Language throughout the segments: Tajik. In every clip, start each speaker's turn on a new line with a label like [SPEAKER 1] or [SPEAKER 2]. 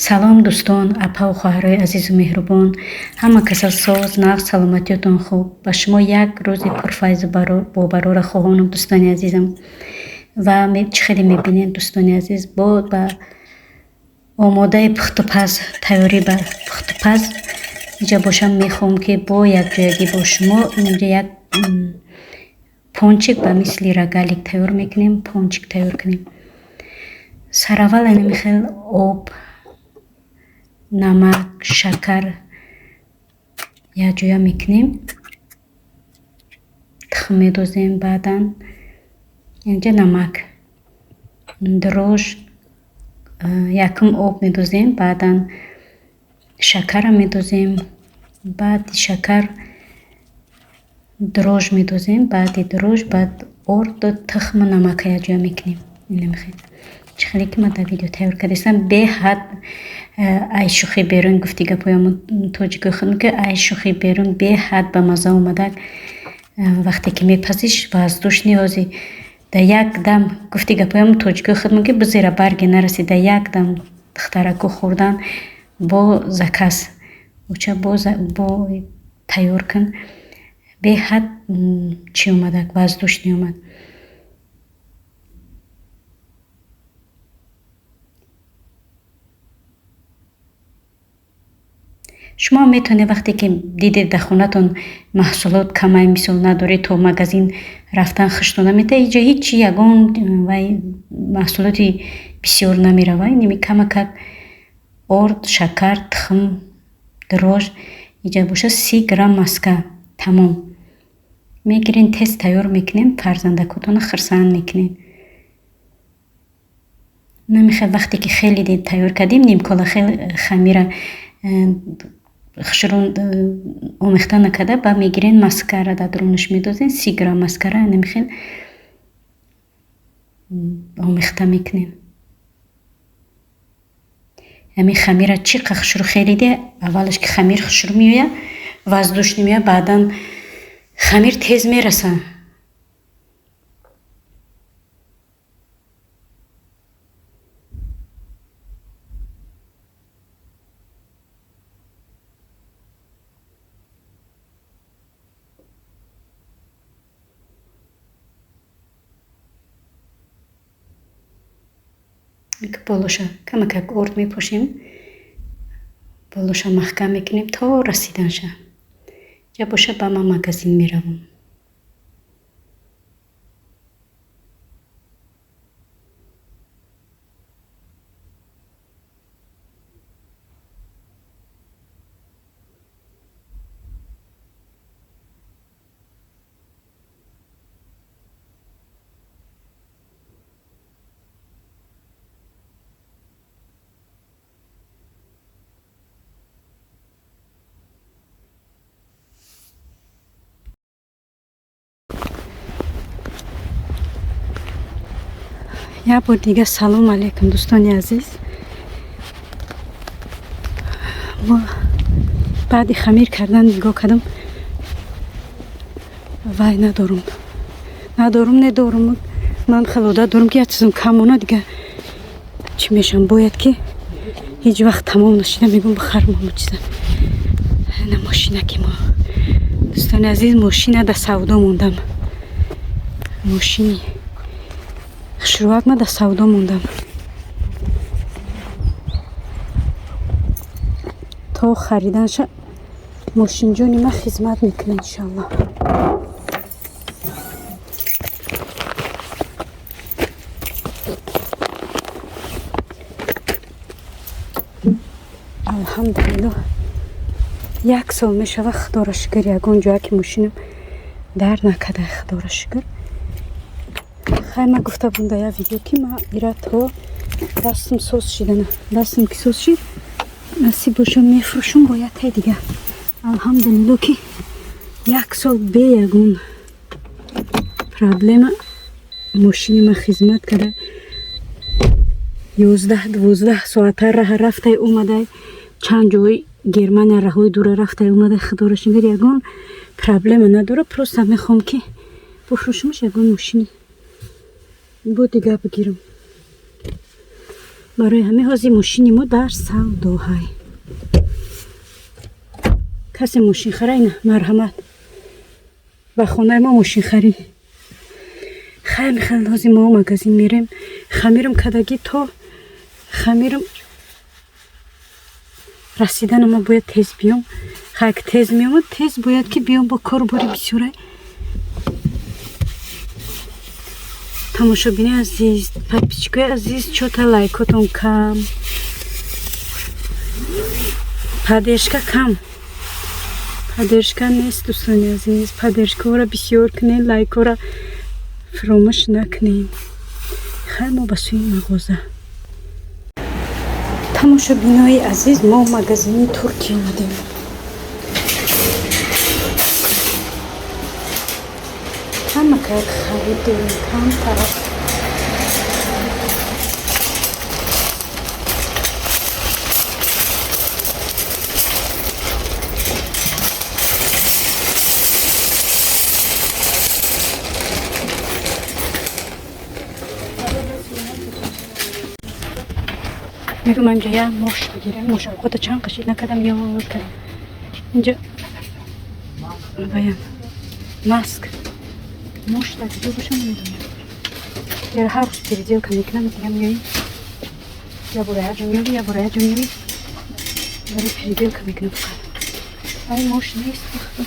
[SPEAKER 1] Салом, дӯстон, апаву хоҳарои азизу меҳрубон. Ҳама каса соз, нағз, саломатиётон хуб. Ба шумо як рӯзи пурфайзу бобарора хоҳонам, дӯстони азизам. Ва чӣ хеле мебинед, дӯстони азиз, бо ба омодаи пухтупаз, тайёрӣ ба пухтупаз инҷа бошам, мехоҳам, ки бо якҷоягӣ бо шумо инҷа як пончик ба мисли рогалик тайёр мекунем, пончик тайёр кунем. Сараввал инами хел об, намак, шакар якҷоя мекунем, тухм медозем, баъдан инҷа намак, дрожж, якум об медозем, баъдан шакарро медозем, баъди шакар дрожж медозем, баъди дрожж баъд орду, тухму намакро якҷоя мекунем. Инами хел, чӣ хеле ки ман дар видео тайёр кардастам, беҳад ай шӯхӣ берун, гуфти гапҳои тоҷикои худам, ки ай шӯхӣ берун, беҳад ба мазза омадак. Вақте ки мепазиш, воздушный, ҳози дар як дам, гуфти гапҳои тоҷикои худам, ки бизера барге нарасид, дар як дам духтараку хӯрдан, бо заказ оча бо тайёр кун. Беҳад чӣ омадак, воздушный омад. Шумо метавонед, вақте ки дидед, дар хонатон маҳсулот камай, мисол, надоред, то магазин рафтан хуштон наметавад, инҷа ҳичи ягон вай маҳсулоти бисёр намерава, инами камакак орд, шакар, тухм, дрожж, инҷа бошад 30 грамм маска, тамом. Мегирен, тез тайёр мекунем, фарзандакотонро хурсанд мекунем. Намехел, вақте ки хеле тайёр кардем, нимкола хел хамира хушрӯ омехта накарда, баъд мегирен, маскара дар дарунаш медозен, 30 грамм маскара, намехел омехта мекунем. Ҳамин хамира чӣ қадр хушрӯ хелиде, аввалаш ки хамир хушрӯ меояд, воздушный меояд, баъдан хамир тез мераса. Болоша камакак орд мепошем, болоша маҳкам мекунем то расиданша. Ҷа боша, ба ман магазин меравам. Як бор дига салом алейкум, дӯстони азиз. Мо баъди хамир кардан нигоҳ кардам, вай надорум, надорум, недорум. Ман хеле одат дорам, ки як чизам кам монад, дига чӣ мешавам, бояд ки ҳеҷ вақт тамом нашида, мегӯм, бихарам ҳама чиза. На мошина ки мо, дӯстони азиз, мошина дар савдо мондам, мошини хушрӯак ма дар савдо мондам. То хариданша мошинҷони ма хизмат мекунад, иншаллоҳ. Алҳамдулиллоҳ, як сол мешава, худоро шукр, ягон ҷоя ки мошинам дар накарда, худоро шукр. Хай, ма гуфта будам дар як видео, ки ма ира то дастам соз шидана, дастам ки соз шид, насиб боша, мефурӯшам бо яктай дига. Алҳамдулиллоҳ, ки як сол бе ягон проблема мошини ма хизмат карда, 11-12 соата раҳа рафтай омадай, чанд ҷои Германия, раҳои дура рафтай омадай, худоро шукр, ягон проблема надора. Просто мехоҳам, ки бифурӯшамаш, ягон мошини бо дига бигирам. Барои ҳамин ҳозир мошини мо дар савдоҳай. Касе мошин хара, ина марҳамат, ба хонаи мо мошин харӣ. Хай, михел ҳозир мо магазин мерем. Хамирам кадагӣ, то хамирам расидана ма бояд тез биём. Хай, ки тез меомад, тез бояд ки биём, бо кору бори бисёрай. Тамошобини азиз, подписчикои азиз, чота лайкотон кам, поддержка кам, поддержка нест. Дӯстони азиз, поддержкаҳоро бисёр кунед, лайкҳоро фаромӯш накунед. Хай, мо ба сӯи мағоза. Тамошобинои азиз, мо магазини Туркия омадем. Камакак харид дорем, камтарак. Мегӯм, инҷа як мош бигирем. Мош авқота чанд қашид накардам, ёд кардам. Инҷа ваям наск, мош дар куҷо бошам, намедонам. Яра ҳар рӯз переделка мекунам, дига меои, я бора як ҷо меёви, я бора як ҷо меёви, барои переделка мекунам фақат. Ай, мош нест, бихудо.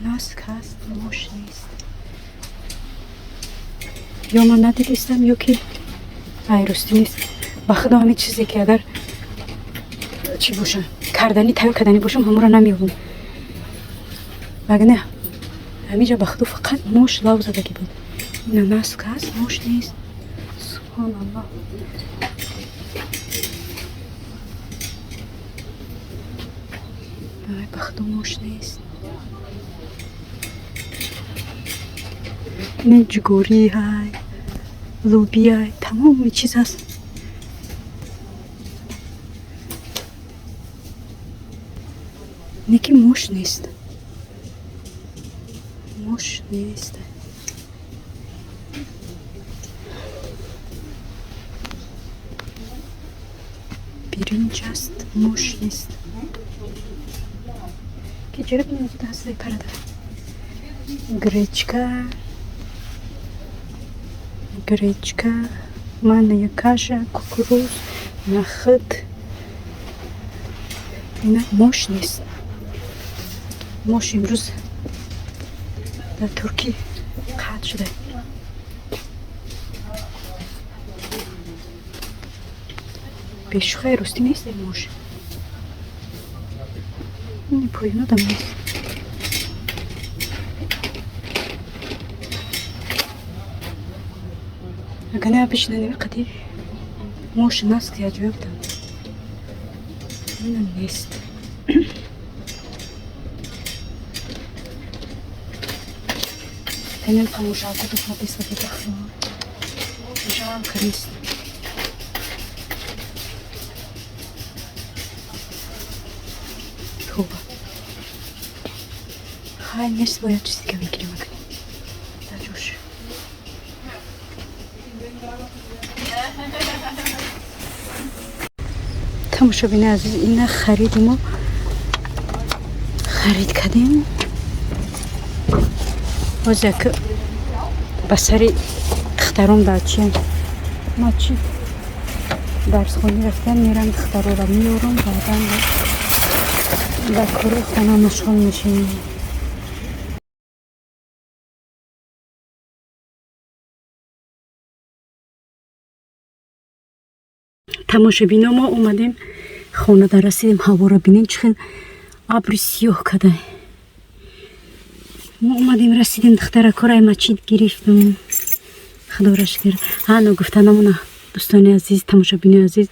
[SPEAKER 1] Наск ҳаст, мош нест. Ё ман надидистам, ё ки ай ростӣ нест. Ба худо, ҳамин чизе ки агар чӣ боша, карданӣ, тайёр карданӣ бошам, ҳамонро намеёбам. Вагне ҳаминҷа, ба худо, фақат мош лав задагӣ буд. Ина наск ҳаст, мош нест. Субҳоналлоҳ. Ай, ба худо, мош нест. Ина ҷугорӣ ҳай, лӯбиай, тамоми чиз ҳаст. Неки мош нест, мош нест. Биринҷ аст, мош нест. Ки чера ҳаст, парада гречка, гречка, манная каша, кукуруз, нахӯд. Ина мош нест. Мош имрӯз дар Туркӣ қатъ шуда. Бешухай, ростӣ нест мош. Ини поёнодам нест. Агар не, обычно қади мош, наск якҷоя буданд. Ина нест. Инам тамошалкото хадисаки, жалко нест. Тоба, хай, нест, бояд чиз дига мегирем акни дар ҷош. Тамошобини азиз, ина хариди мо, харид кардем. Боз як ба сари духтарон дар чи ма чи дарсхонӣ рафтан мерам, духтарора меорам, баъдан ба кори хона машғул мешавем. Тамошобино, мо омадем, хонада расидем. Ҳаворо бинем, чӣ хел абри сиёҳ кадай. Мо омадем, расидем, духтаракора мачид гирифтам, худоро шукр. Ҳано гуфта намона, дӯстони азиз, тамошобини азиз,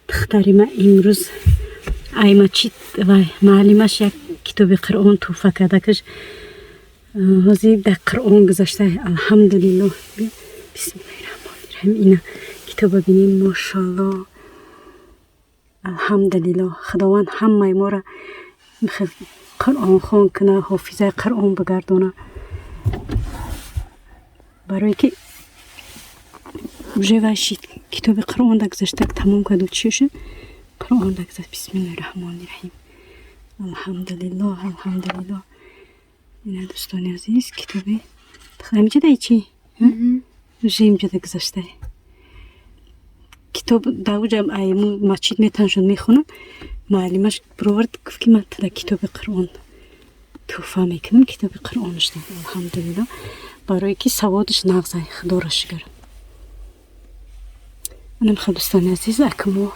[SPEAKER 1] духтари ма имрӯз ай мачид вай маълимаш як китоби Қуръон тӯҳфа кардакаш. Ҳозир дар Қуръон гузашта, алҳамдулиллоҳ. Бисмиллаҳи раҳмони раҳим. Ина китоба бинем, мошоалло, алҳамдулиллоҳ. Худованд ҳамаи моро Қуръонхон куна, ҳофизаи Қуръон бигардона, барое ки уже вай шид. Китоби Қуръон да гузашта, тамом карду чиша Қуръон да гузашт. Бисмиллоҳи раҳмони раҳим. Алҳамдулиллоҳ, алҳамдулиллоҳ. Ина, дӯстони азиз, китоби ҳамиҷадай чи уже инҷода гузаштай. Китоб дар уҷа айму масҷид метаншон мехонам. Муаллимаш бировард, гуфт, ки ман тада китоби Қуръон тӯҳфа мекунам. Китоби Қуръонаш дод. Алҳамдулиллоҳ, барое ки саводаш нағзай, худоро шукр. Анам хел, дӯстони азиз, ака мо,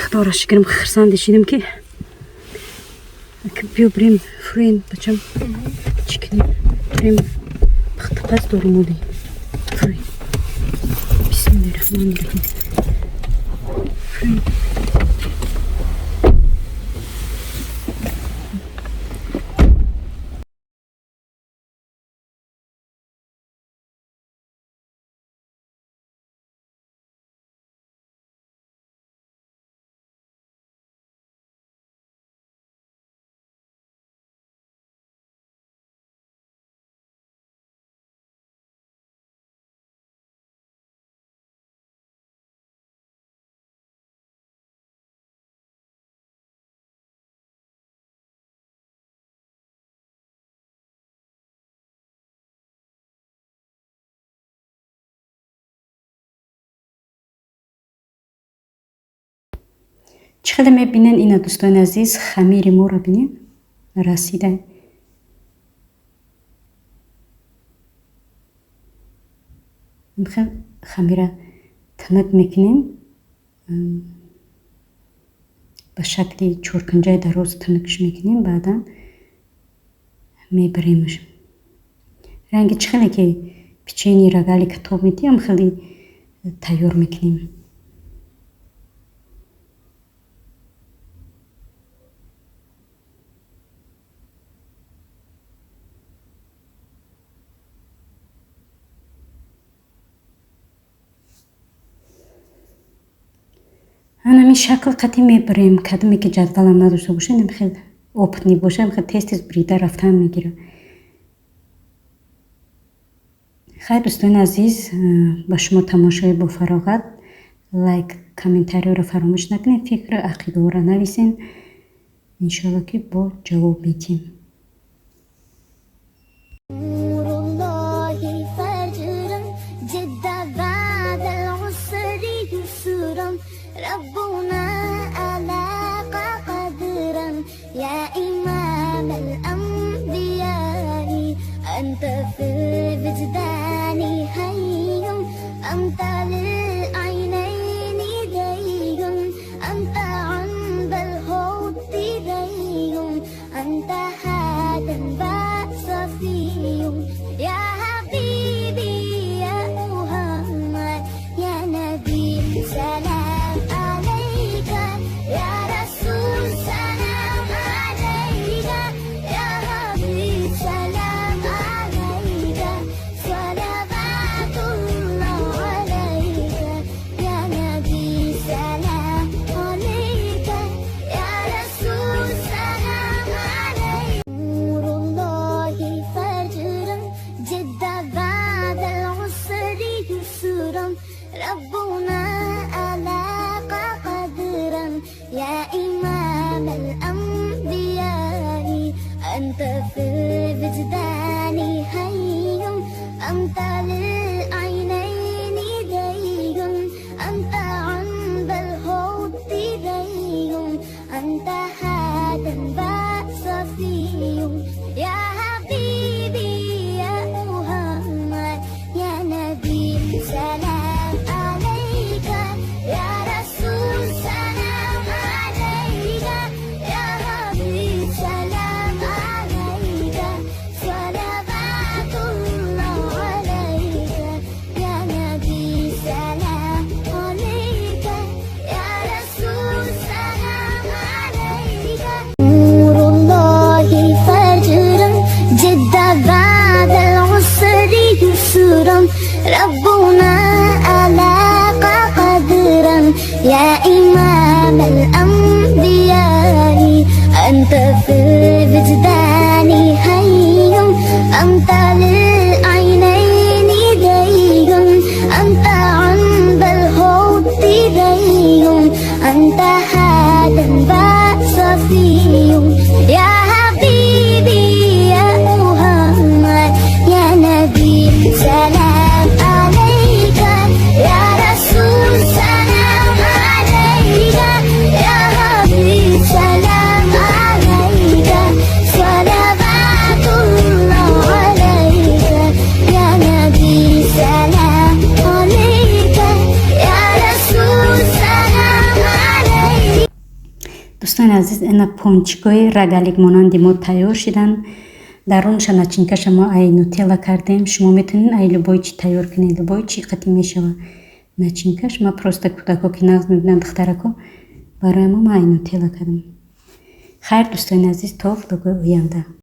[SPEAKER 1] худоро шукр, хурсанде шидем, ки ака биё бирем фурӯем, бачам, чӣ кунем, бирем пухтапаз дорумоди фурӯем. Бисмиллоҳи раҳмони раҳим, фурӯем. Чӣ хеле мебинен, ина, дӯстони азиз, хамири моро бинен, расида. Хел хамира тунук мекунем, ба шакли чоркунҷаи дароз тунукш мекунем, баъдан мебаремаш. Ранги чӣ хеле ки печенье рогалика тоб медиҳам, хеле тайёр мекунем. Анами шакл қатӣ мебарем. Кадоме ки ҷадвалам надошта боша, инам хел опытный боша, хел тез тез брида рафтан мегирад. Хайр, дӯстони азиз, ба шумо тамошои бофароғат. Лайк, комментариёро фаромӯш накунед, фикру ақидаҳоро нависен, иншоалло, ки бо ҷавоб медиҳем.
[SPEAKER 2] نور الله فجرا جد بعد العسر يسرا، ربنا ألاق قدرا. يا إمام الأنبياء، أنت في الوجدان حي، أنت للعينين دي، أنت عند الحوض ري، أنت هذا صفي. يا حبيبي يا محمد، يا نبي سلام عليك، يا رسول سلام عليك، يا حبيب سلام عليك، صلوات الله عليك. يا نبي سلام عليك، يا رسول سلام عليك. نور الله فجرا جد بعد العسر يسرا، ربنا ألاق قدرا. يا إمام الأنبياء، أنت في الوجدان حي، أنت للعينين دي، أنت عند الحوض ري، أنت هذا صفي. يا حبيبي يا محمد، يا نبي سلام عليك، يا رسول سلام عليك، يا حبيب سلام عليك، صلوات الله عليك. يا نبي سلام عليك، يا رسول سلام عليك. نور الله فجرا جد بعد العسر يسرا، ربنا ألاق قدرا. يا إمام الأنبياء، أنت في الوجدان حي، أنت للعينين دي، أنت عند أنت هذا صفي يا حبيبي يا محمد يا نبي سلام عليك يا رسول سلام عليك يا حبيب سلام عليك صلوات الله عليك يا نبي سلام عليك يا رسول سلام عليك.
[SPEAKER 1] Дӯстони азиз, ина пончикҳои рогалик монанди мо тайёр шиданд. Дарунша начинкаша мо ай нутелла кардем. Шумо метавонед ай любой чи тайёр кунед, любой чи қатӣ мешавад начинкаш. Ма просто кӯдако ки нағз мебинанд, духтарако, барои мо ма ай нутелла кардам. Хайр, дӯстони азиз, то влогои оянда.